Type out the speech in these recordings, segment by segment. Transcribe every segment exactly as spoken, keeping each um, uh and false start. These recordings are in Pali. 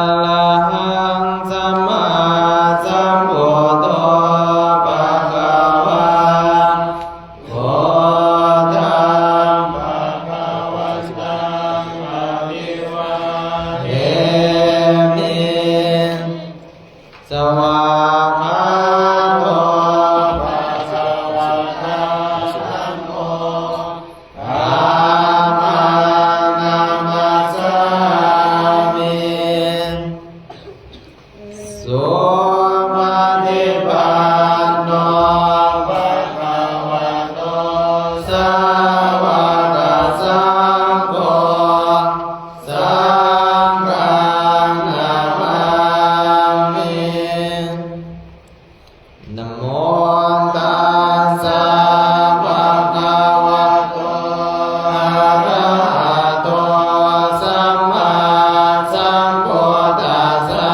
Arahaṃ sammāsambuddho bhagavā, buddhaṃ bhagavantaṃ abhivādemi. Svākkhāto bhagavatā dhammo, dhammaṃ namassāmi. Supaṭipanno bhagavato sāvakasaṅgho, saṅghaṃ namāmi. Namo tassa bhagavato arahato sammāsambuddhassa.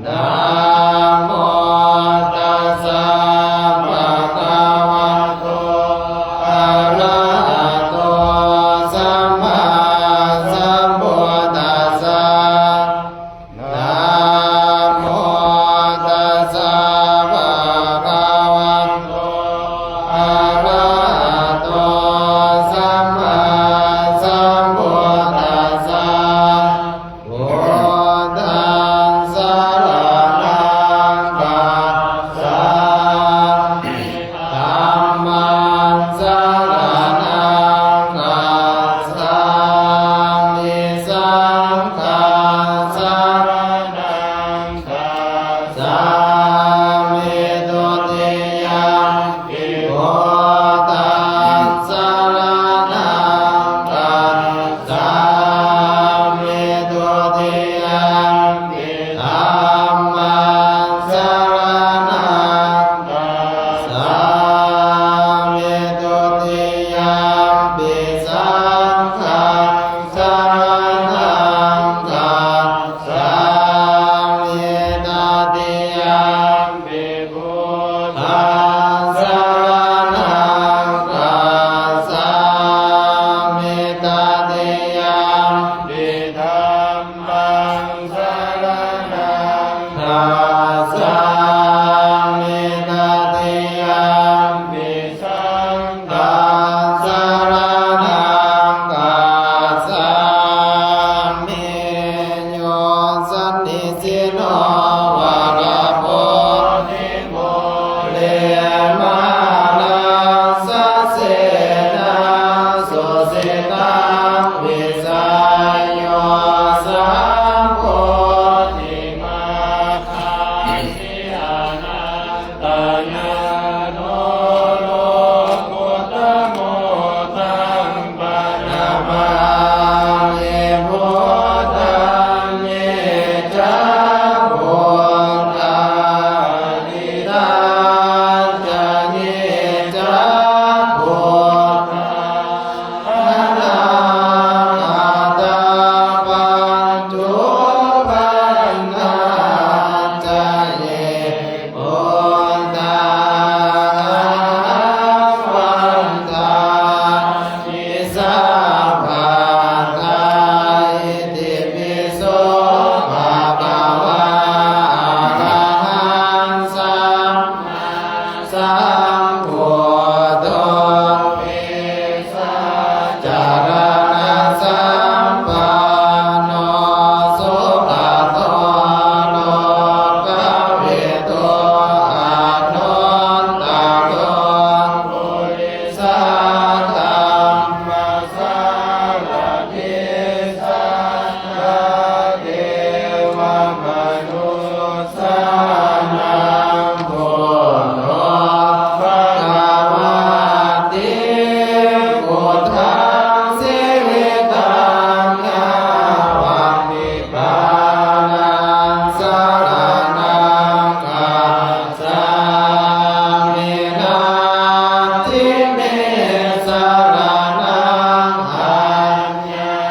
Namo tassa bhagavato arahato sammāsambuddhassa. Namo tassa bhagavato arahato sammāsambuddhassa. Buddhaṃ saraṇaṃ gacchāmi. Dhammaṃ saraṇaṃ gacchāmi. Saṅghaṃ saraṇaṃ gacchāmi. Dutiyampi buddhaṃ saraṇaṃ gacchāmi. Dutiyampi dhammaṃ saraṇaṃ gacchāmi. Dutiyampi saṅghaṃ saraṇaṃ gacchāmi. Tatiyampi buddhaṃ saraṇaṃ gacchāmi. Tatiyampi dhammaṃ saraṇaṃ gacchāmi. Tatiyampi saṅghaṃ saraṇaṃ gacchāmi. Yo sannisino varabodhi mūle māraṃ sasenā sujitaṃ vijayo sambodhimāgacchi anantā ñāṇo lokuttamo taṃ paṇamāmi buddhaṃ. Ye ca buddhā atītā ca ye ca buddhā anāgatā paccuppannā ca ye buddhā ahaṃ vandāmi sabbadā. Itipi so bhagavā arahaṃ sammāsambuddho vijjācaraṇasampanno sugato lokavidū anuttaro purisadammasārathi satthā devamanu ssānaṃ buddho bhagavāti. Buddhaṃ jīvitaṃ yāva nibbānaṃ saraṇaṃ gacchāmi. Natthi me saraṇaṃ aññaṃ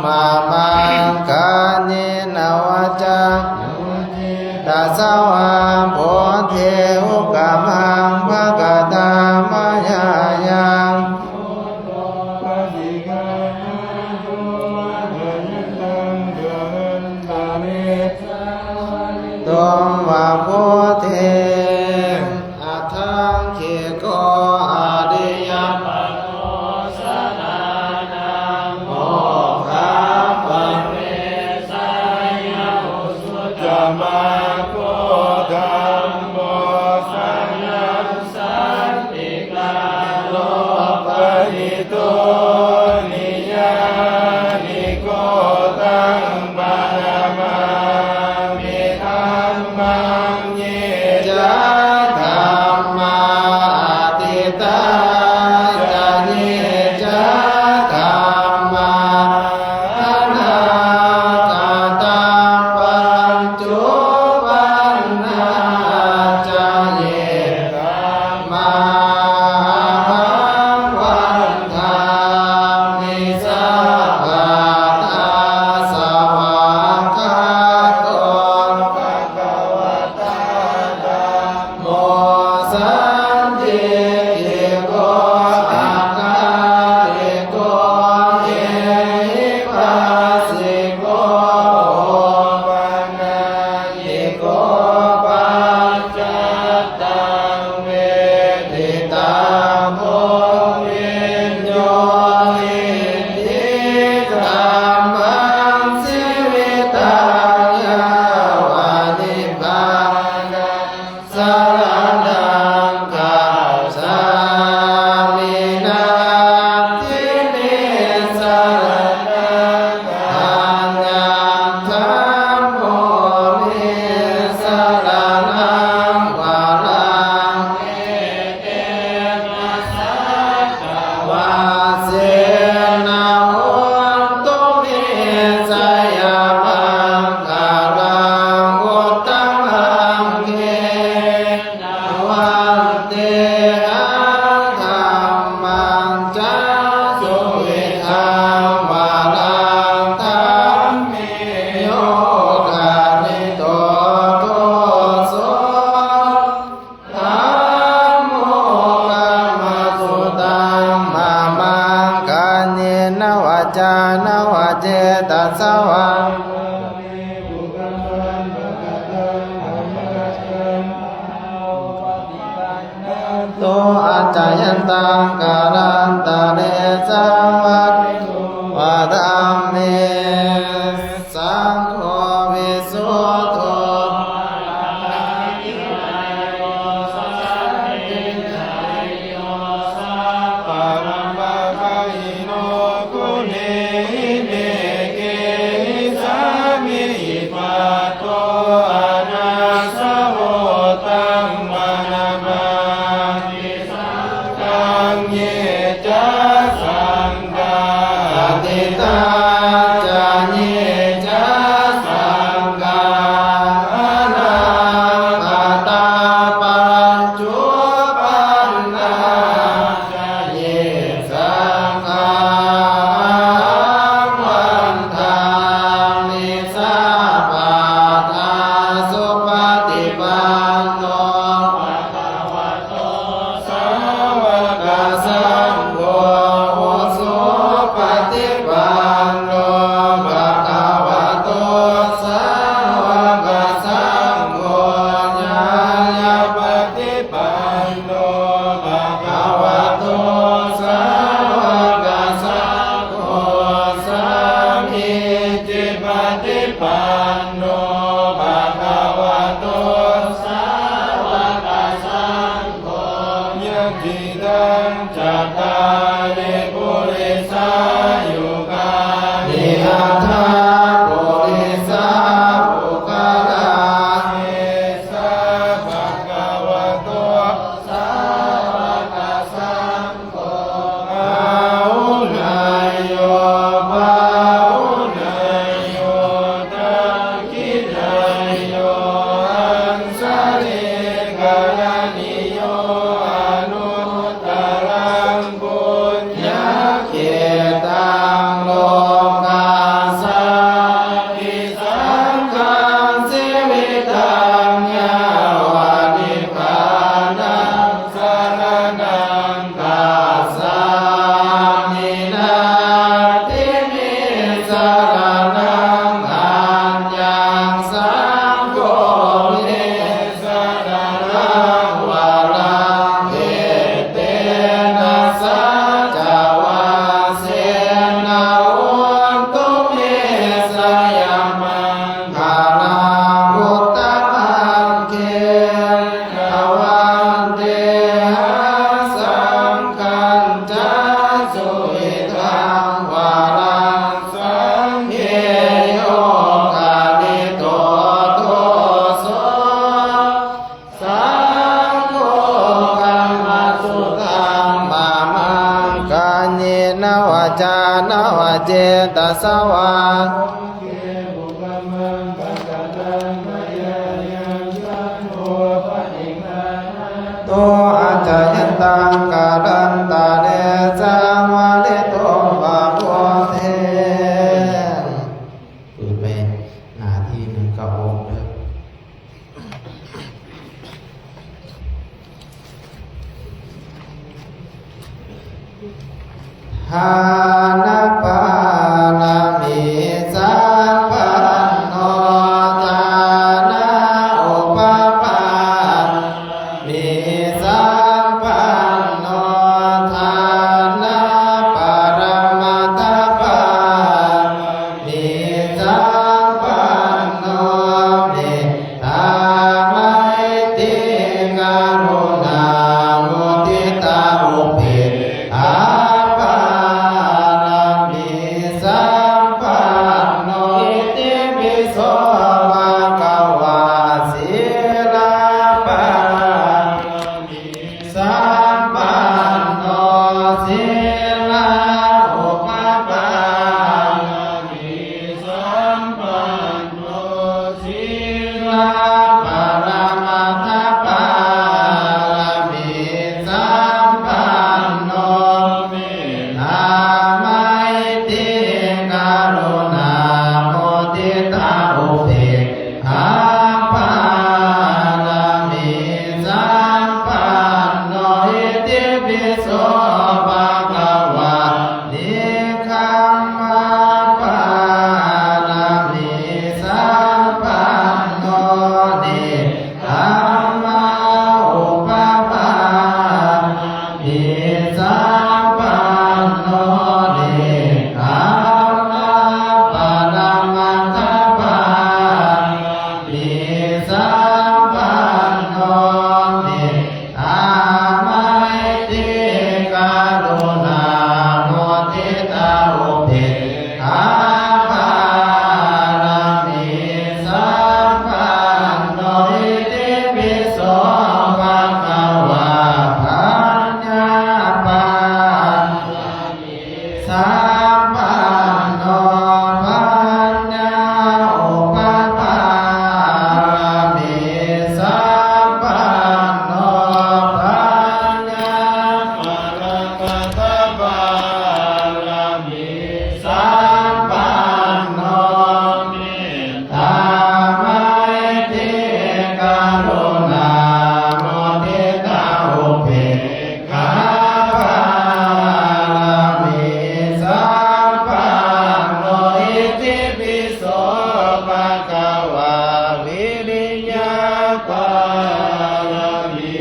Mamaṃ kāyena vācāya tasā vā buddhe kukammaṃ pakataṃ mayā yaṃ tumva buddhe. Aṭṭhaṅgiko ariyapatho janānaṃ mokkhappave samaggo dhammo saṅghaṃ santikaro pahito niyyāniko taṃ paṇamāmi dhammaṃ. Ye ca dhammā atītā ca ye ca dhammā anāgatā paccuppannā ca ye dhammā ahaṃ vandāmi sabbadā. Svākkhāto bhagavatā dhammo sandiṭṭhiko akāliko ehipassiko opanayiko paccattaṃ veditabbo viññūhīti. Dhammaṃ jīvitaṃ yāva nibbānaṃ saraṇaṃ gacchāmi. Natthi me saraṇaṃ aññaṃ, dhammo me saraṇaṃ varaṃ, etena saccavajjena hotu me jayamaṅgalaṃ. Uttamaṅgena vandehaṃ dhammañca suvidhaṃ varaṃ, dhamme yo khalito doso dhammo khamatu taṃ mamaṃ. Kāyena vācāya va cetasā vā to accayantaṃ kālantare saṃvarituṃ va dhamme. Saṅgho visuddho paramapāṇino guṇehi nekehi sabbehi patto anāsavo taṃ paṇamāmi saṅghaṃ. Ye ca saṅghā atītā ca ye ca saṅghā anāgatā paccuppannā ca ye saṅghā ahaṃ vandāmi sabbadā. Supaṭipanno bhagavato sāvakasaṅgho, ujupaṭipanno saraṇaṃ aññaṃ, saṅgho me saraṇaṃ varaṃ, etena saccavajjena hotu me jayamaṅgalaṃ. Uttamaṅgena vandehaṃ, saṅghañca suyiṭṭhaṃ varaṃ, saṅghe yo khalito doso, saṅgho khamatu taṃ mamaṃ. Kāyena vācāya va cetasā vā, to accayantaṃ kālantare saṃvarituṃ va buddhe. ปืนไปหน้าที่หนึ่งเก้าหกเด้อ Dāna pāramī sampanno, dāna upapāramī sampanno, dāna paramatthapāramī sampanno, mettā maitrī karuṇā muditā upekkhā pāramī sampanno, itipi so bhagavā sīla pāramī sampanno, sīla upapāramī sampanno, sīla paramatthapāramī sampanno, mettā maitrī karuṇā muditā upekkhā pāramī sampanno, itipi so bhagavā nekkhamma pāramī sampanno, nekkhamma upapā sampanno, nekkhamma paramatthapāramī sampanno, mettā maitrī karuṇā muditā upekkhā pāramī sampanno, itipi so bhagavā paññā pāramī sampanno, paññā upapāramī sampanno, paññā paramatthapāramī sampanno, mettā maitrī karuṇā muditā upekkhā pāramī sampanno, itipi so bhagavā viriya pāramī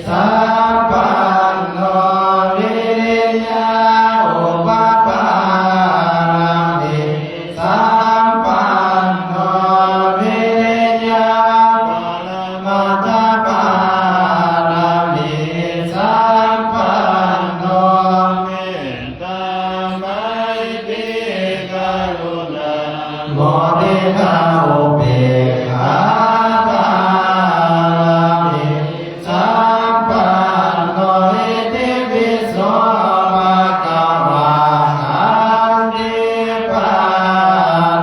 sampanno, viriya upapāramī sampanno, viriya paramatthapāramī sampanno, mettā maitrī karuṇā muditā upekkhā pāramī sampanno, itipi so bhagavā khanti pāramī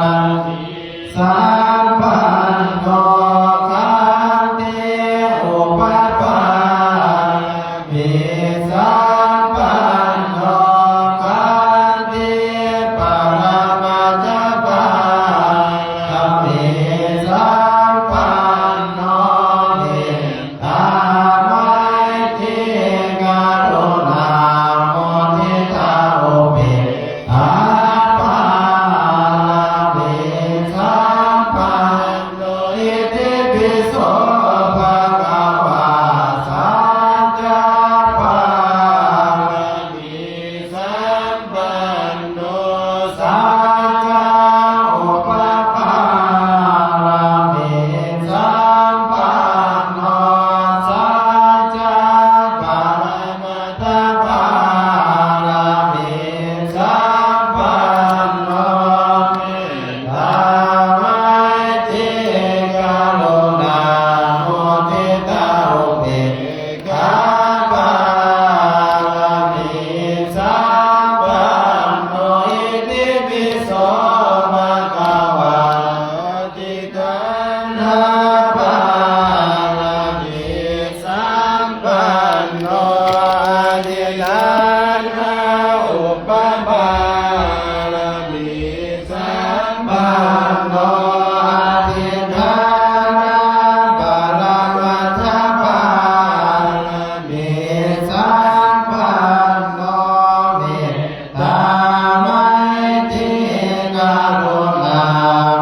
karuṇā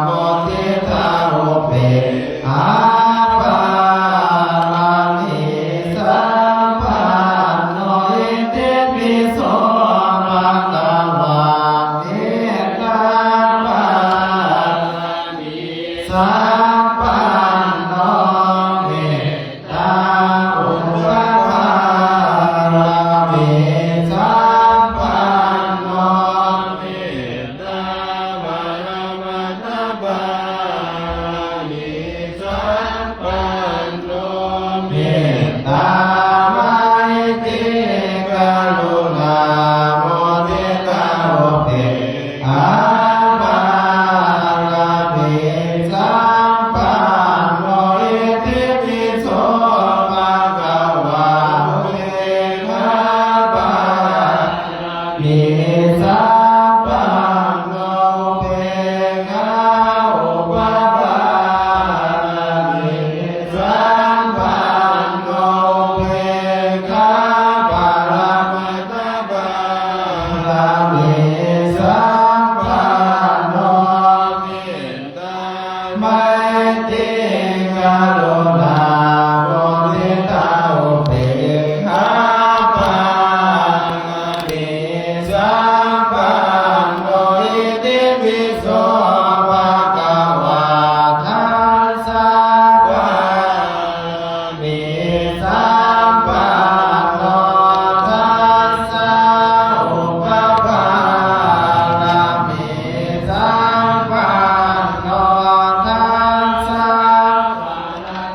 muditā upekkhā pāramī sampanno itipi so bhagavā mettā pāramī sampanno mettā upapāramī sampanno mettā paramattha pāramī sampanno mettā maitrī karuṇā muditā upekkhā pāramī sampanno itipi so bhagavā upekkhā pāramī sampanno upekkhā upapāramī sampanno upekkhā paramattha pāramī sampanno mettā maitrī karuṇā muditā upekkhā pāramī sampanno itipi so bhagavā dasa pāramī sampanno dasa upapāramī sampanno dasa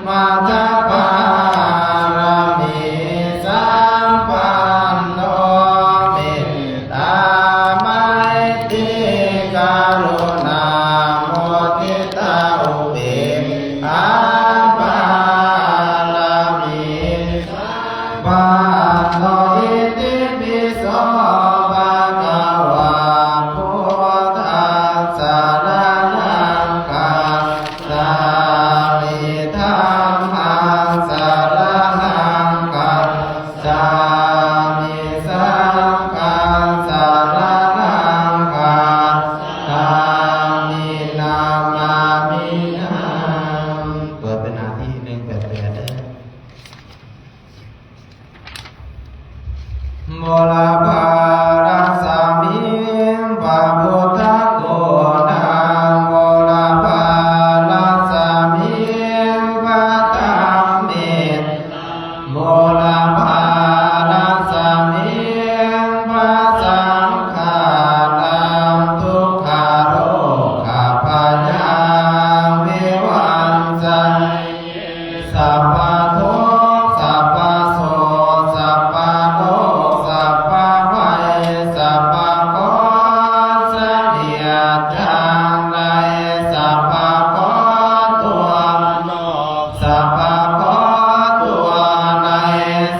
mattha pāramī sampanno mettā maitrī karuṇā muditā upekkhā pāramī sampanno itipi so bhagavā buddhaṃ saraṇaṃ gacchāmi dhammaṃ saraṇaṃ gacchāmi saṅghaṃ saraṇaṃ gacchāmi namāmihaṃ เปิดเป็นหน้าที่หนึ่งแปดแปดเด้อ Mūlaparasmiṃ pabuddhaguṇaṃ, mūlaparasmiṃ padhammetaṃ, mūlaparasmiṃ pasaṅghātaṃ, dukkharogabhayaṃ vivañjaye. Sabbadukkha sabbasoka sabbaroga sabbabhaya sabbaเคราะห์เสนียดจัญไร สัพพะเคราะห์ตัวนอกสัพพะเคราะห์ตัวใน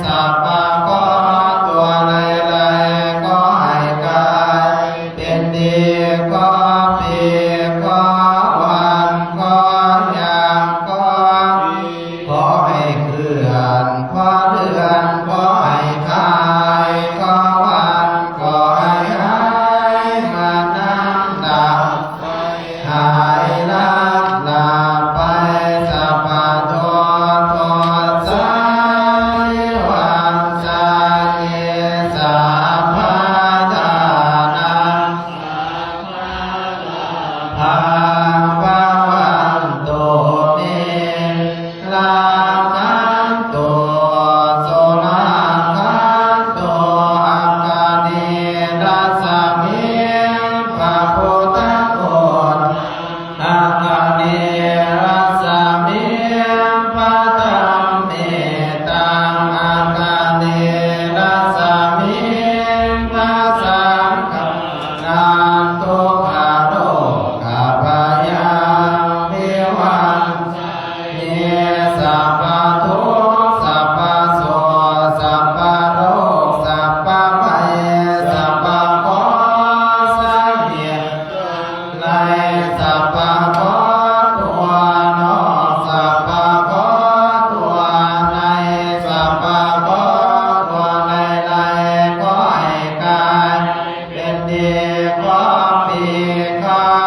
สัพพะเคราะห์ตัวใดๆ ขอให้กลายเป็นดี เคราะห์ปี เคราะห์วัน เคราะห์ยาม เคราะห์ปี ขอให้เคลื่อน ขอเลื่อน ขอให้คลาย ขอวัน ขอให้หาย มาน้ำดับไฟ หายลับดับไป สัพพะโทษโทษสาวิวัชชาเย สัพพะทานัง bhavantu me rakkhantu surakkhantu. Āganerasmiṃ pabuddhaguṇaṃ, āganerasmiṃ padhammetaṃ, āganerasmiṃ pasaṅghā naṃ dukkharogabhayaṃ vivañjaye. Sabbadukkha sabbasoka sabbaroga sabbabhaya sabbaเคราะห์เสนียดจัญไร สัพพะเคราะห์ตัวนอกสัพพะเคราะห์ตัวใน สัพพะเคราะห์ตัวใดๆ ขอให้กลาย เป็นดี เคราะห์ปี เคราะห์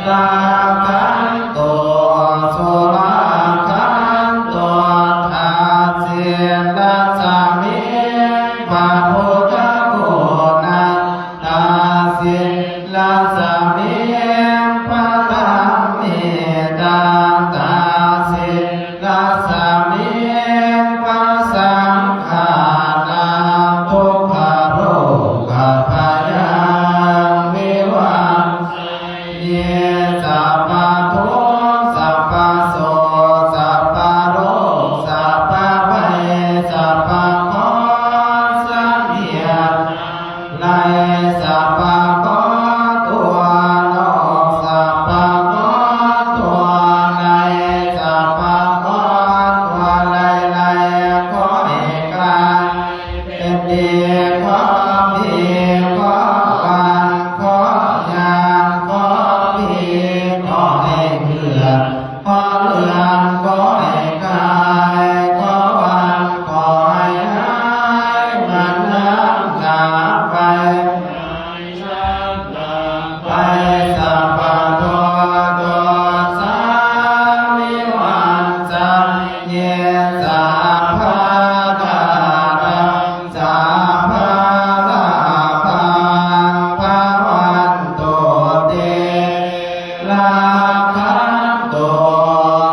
Surakkhanto, surakkhanto, dassīrasmiṃ pabuddhaguṇaṃ, dassīrasmiṃ padhammetaṃ, dassīrasmiṃ pasaṅghānaṃ, dukkharogabhayaṃ vivañjaye. Ye sabbadukkha sabbasoka sabbaroga sabbabhaya sabbakeṇḍa sabbaantarāyā sabbaroga sabbakeṇḍa sabbaantarāyā sabbakeṇḍa เป็นดี ขอให้ ขอให้ ขอวัน ขอยัง ขอปี ขอให้เคลื่อน ขอเลื่อน ขอให้คลาย ขอวัน ขอให้หาย มันน้ำดับไป ไป sabbadukkha dosa vivañjaye. Ye sabbakāraṃ sabbalābhaṃ bhavantu te. Rakkhantu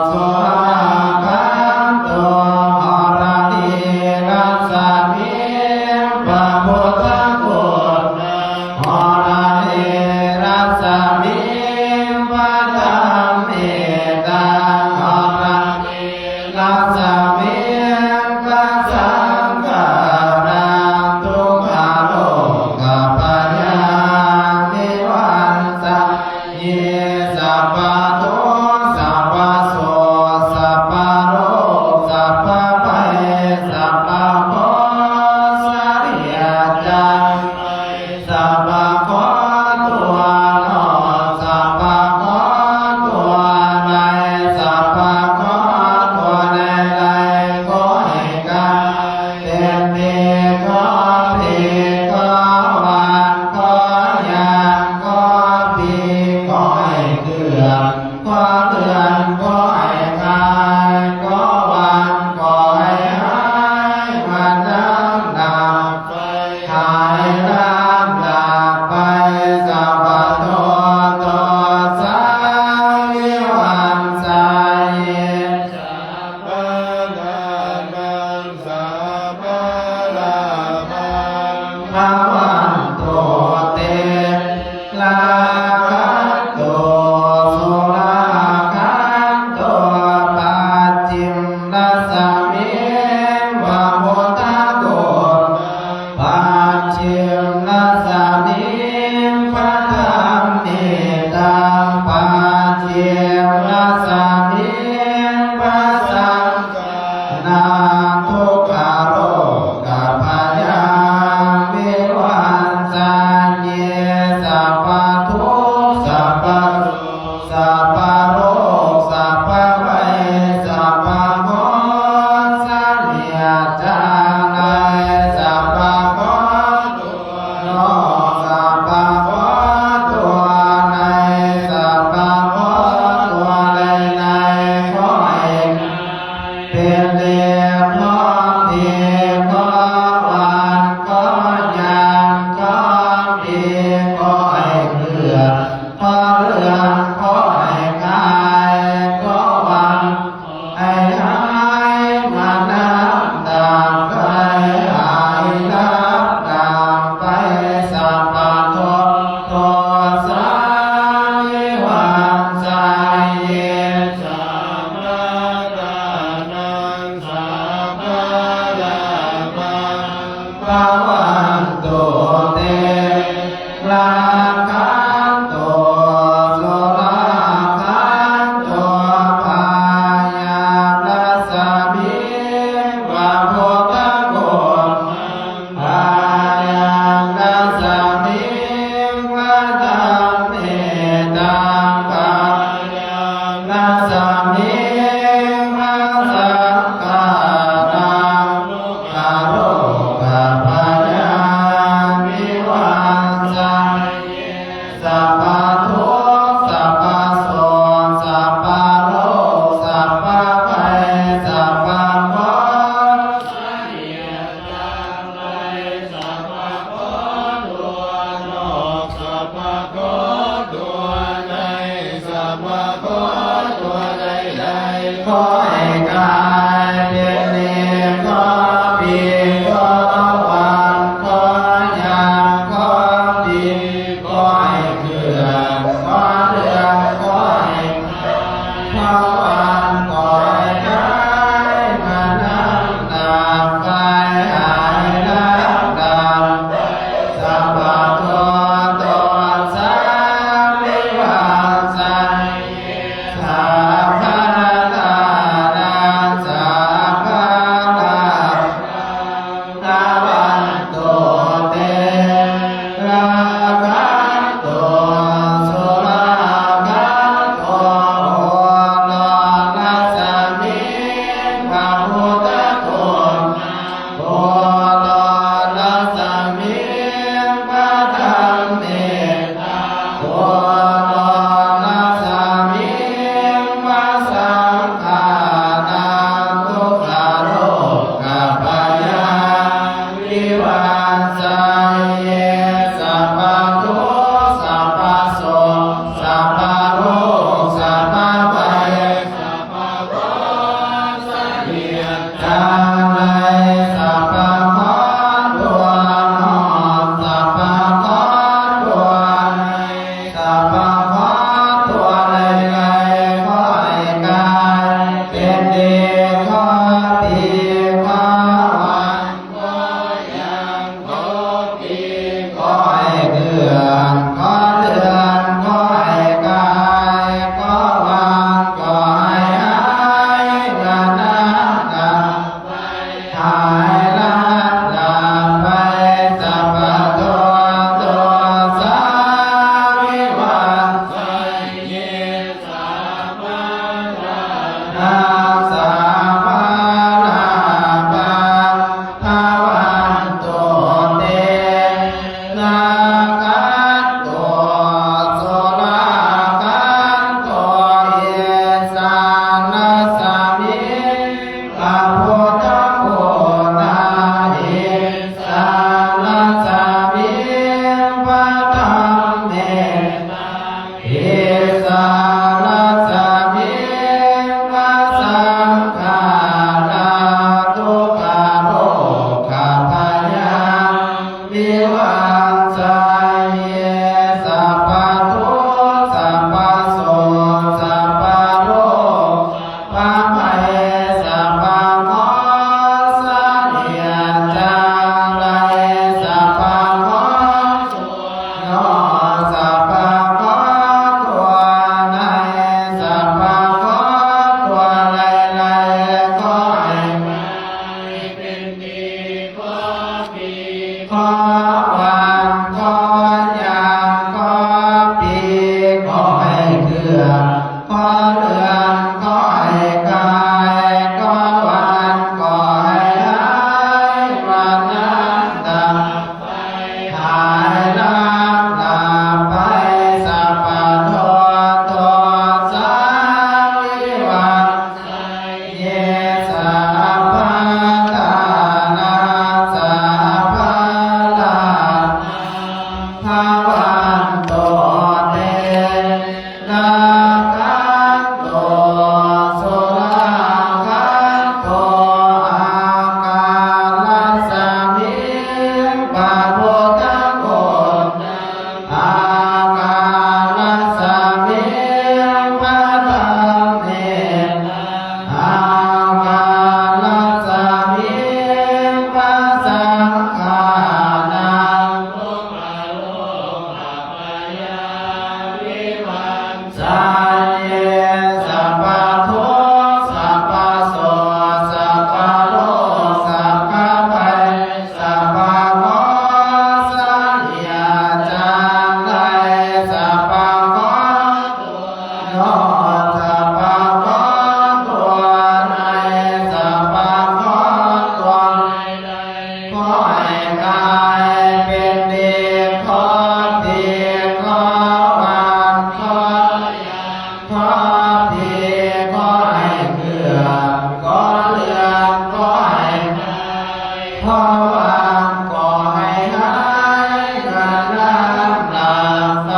surakkhantu, dharaṇīrasmiṃ pabuddhaguṇaṃ, dharaṇīrasmiṃ padhammetaṃ, dharaṇī rasmiṃ pasaṅghānaṃ, dukkharogabhayaṃ vivañjaye. Sabbadukkha sabbasoka sabbaroga sabbabhaya sabbakeṇḍa sabbaantarāyā sabbakeṇḍa สัพพะเคราะห์ตัวร้อน สัพพะเคราะห์ตัวร้าย สัพพะเคราะห์ตัวร้ายๆ ขอให้กลายเป็นดี เคราะห์ดี เคราะห์วัน เคราะห์ยาม เคราะห์ปี ขอให้เคลื่อน ขอเคลื่อน ขอให้คลาย ขอวัน ขอให้หาย มันน้ำดับไฟ หายน้ำดับไป sabbadukkha dosa vivañjaye. Sabbakāraṃ sabbalābhaṃ bhavantu te. Rakkhantu surakkhantu, pacchimarasmiṃ pabuddhaguṇaṃ, pacchimarasmiṃ padhammetaṃ, pacchimarasmiṃ pasaṅghānaṃ, dukkharogabhayaṃ vivañjaye. Sabbadukkha sabbasoka sabbaroga sabbabhaya sabbakeṇḍa sabbaantarāyā sabbakeṇḍa สัพพะเคราะห์ตัวร้าย สัพพะเคราะห์ตัวร้ายๆ ขอให้ เป็นดี เคราะห์ดี เคราะห์วัน เคราะห์ยาม เคราะห์ปี ขอให้เคลื่อน ขอเลื่อน ขอให้คลาย ขอวัน ขอให้หาย มันน้ำดับไฟ หายน้ำดับไฟ sabbadukkha dosa vivañjaye. Sabbakāraṃ sabbalābhaṃ bhavantu te. Rakkhantu surakkhantu, bāyarasmiṃ pabuddhaguṇaṃ, bāyarasmiṃ padhammetaṃ, bāyarasmiṃ pasaṅghānaṃ, dukkharogabhayaṃ vivañjaye. Sabbadukkha sabba Rakkhantu te rakkhantu surakkhantu akārasmiṃ pabuddhaguṇaṃ akārasmiṃ padhammetaṃ akārasmiṃ pasaṅghānaṃ dukkharogabhayaṃ vivañjaye sabbadukkha sabbasoka sabbaroga sabbabhaya sabbakeṇe jaṃ lai sabbakeṇe no sabbakeṇe sabbakeṇe ขอให้กายเป็นดี ขอดี ขอวัน ขอ ขอดี ขอให้เกลื่อน ขอเรือง ขอให้หาย ขอวัน ขอให้หาย เงินล้านหลักไฟ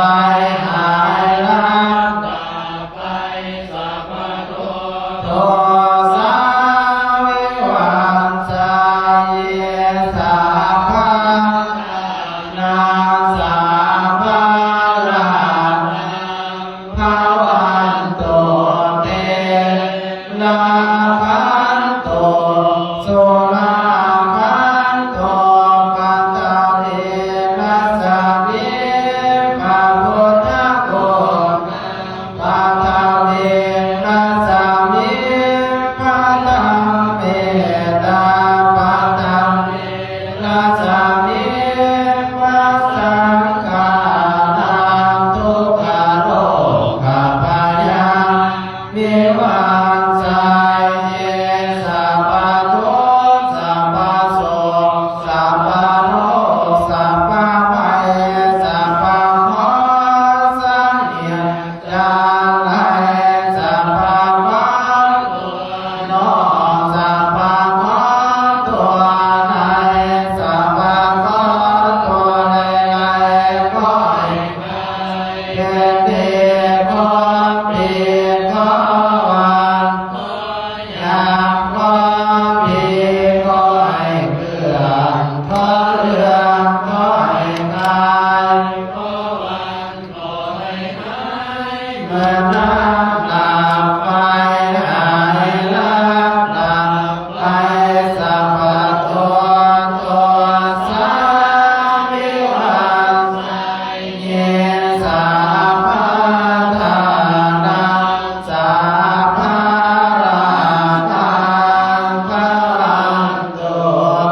หาย ล้านหลักไฟ สัพพะโทษ โทษาวิวัชชาเย สัพพะทานา สัพพะลานัง bhavantu te รักขันตุ สุรักขันตุ ปัทวิง รัสมิง พระพุทธคุณ ปัทวิง รัสมิง พระธรรมเมตตา ปัทวิง รัสมิง พระสังฆานัง ทุกขโรคพยา วิวัชชาเย สัพพะทุกข์ สัพพะโศก สัพพะโรค สัพพะภัย สัพพะเคราะห์เสนียดจัญไร สัพพะเคราะห์ตัวนอก สัพพะเคราะห์ตัวใน สัพพะเคราะห์ตัวใดๆ ขอให้ เป็นเดชขอปีขอวัน ขอยามขอปีขอให้เคลื่อน ขอเรืองขอให้คลาย ขอวันขอให้หาย เหมือนน้ำดับไฟ หายลับดับไป สัพพะโทษ โทษาวิวัชชา เย สัพพะทานัง สัพพะลาภัง bhavantu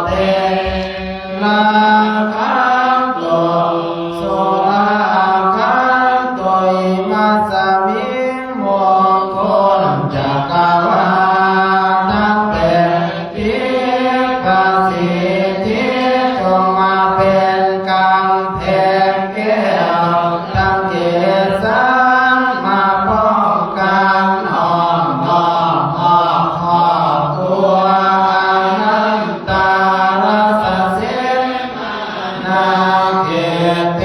te รักขันตุ สุรักขันตุ อิมัสมิง มงคลจักรวาลทั้งแปด ทิศประสิทธิจงมาเป็นกำแพงแก้ว ทั้งเจ็ดชั้นมาป้องกันอ้อมรอบครอบครัว อนันตารัสเส นาเขเต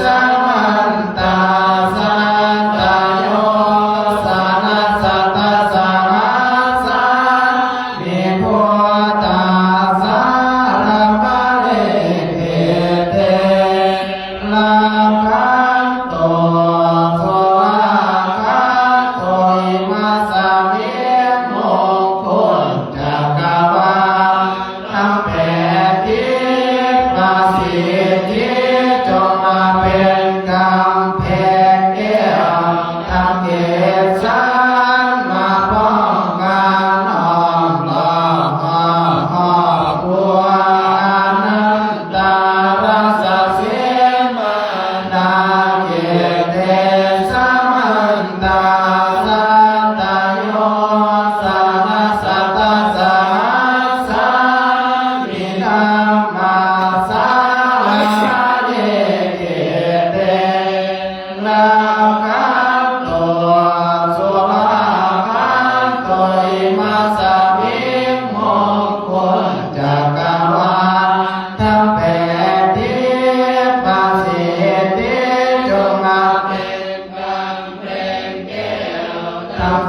samantā satayojanasatasahassāni bhūtā saraṇamane khette, rakkhantu surakkhantu, imasmiṃ มงคลจักรวาล ทั้งแปดทิศประสิทธิจงมาเป็นกำแพงแก้ว ทั้งเจ็ดชั้นมาป้องกันอ้อมรอบครอบครัว อนันตารัสเสมา นาเขเต samantā satayojanasatasahassāni dhammasāraṇamane khette, rakkhantu surakkhantu, imasmiṃ มงคลจักรวาล ทั้งแปดทิศประสิทธิ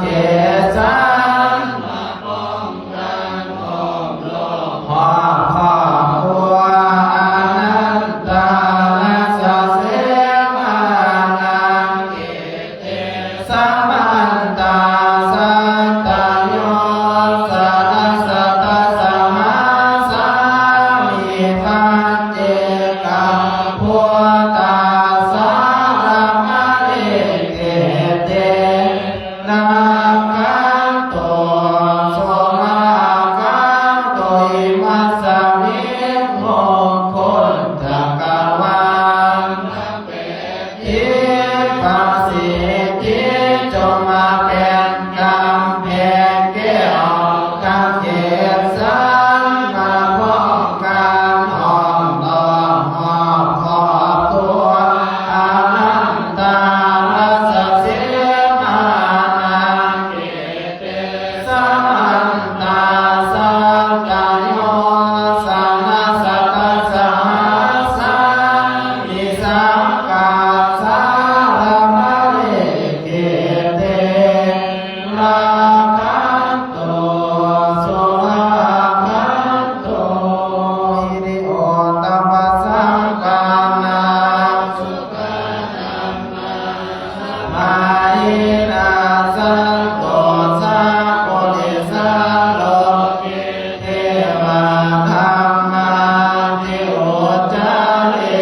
เกศา มาป้องกันอ้อมรอบ ครอบครัว Anantarasasemaṇaṃ ete samantā sadasatasahassāni paccekabuddhā saraṇamajjhitvā te rakkhantu surakkhantu. Imasmiṃ mukhuttakavādaketuṃ ประสิทธิ จงมาเป็นกำแพงแก้ว กำแพงเกศา มาป้องกันอ้อมรอบครอบครัว Anantarasasemaṇaṃ ete samantā sadasatasahassāni saṅghā saraṇamajjhitvā te rakkhantu surakkhantu. Hiriottappasaṅghānaṃ sukhānaṃ samādhinā santussappurisā loke devadhammāti vuccare.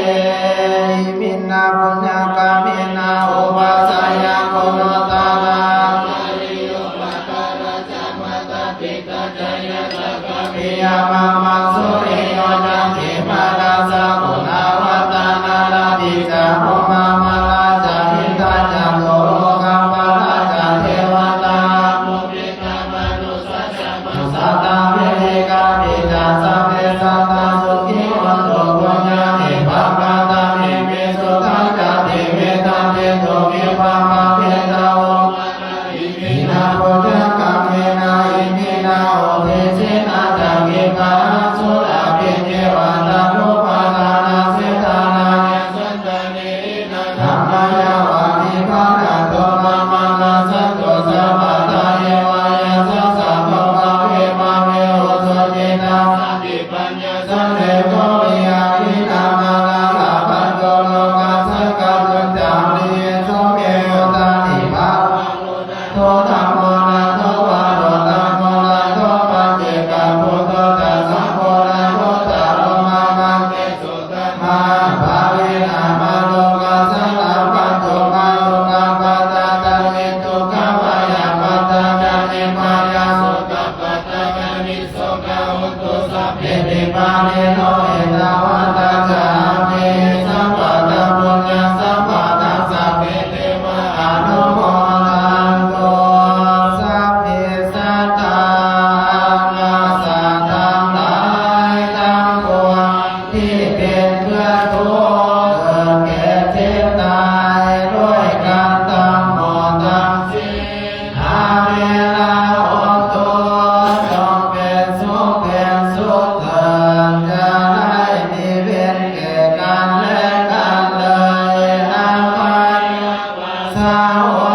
Iminā puññakammena upajjhāyā guṇuttarā ācariyūpakārā ca mātā pitā ca ñātakā piyā mamaṃ suriyo candimā rājā guṇavantā narāpi ca ummāpuṇā ca indā ca lokapālā ca devatā yamo mittā manussā ca majjhattā verikāpi ca sabbe sattā sukhī hontu puññāni pakatāni me sukhañca tividhaṃ dentu khippaṃ pāpetha vomataṃ. Iminā puññakammena iminā uddisena ca khippāhaṃ sulabhe ceva taṇhupādānachedanaṃ yaṃ santāne hīnā dhammā yāva nibbānato mamaṃ nassantu sabbadā yeva yattha jāto bhave bhave ujucittaṃ satipaññā sallekho viriyamhinā mārā labhantu nokāsaṃ kātuñca viriyesu me. Uttānipāvako nātho dhammo nātho varuttamo nātho paccekabuddho ca saṅgho nāthottaro mamaṃ tesottamabhāvena mārokāsaṃ labhantu mārokāpatā ca niddukkhā bhayappattā ca nibbhayā sokappattā ca nissokā hontu sabbepi pāṇino. Ettāvatā ca amhehi sambhataṃ puññasampadaṃ sabbe devānumodantu. Sabbe sattā อาสา ทั้งหลายทั้งปวง ที่เป็นเพื่อนทุกข์เกิดแก่เจ็บตายด้วยกันทั้งหมดทั้งสิ้น Averā hontu จงเป็นสุขเป็นสุขเถิด อย่าได้มีเวรแก่กันและกันเลย Abyāpajjhā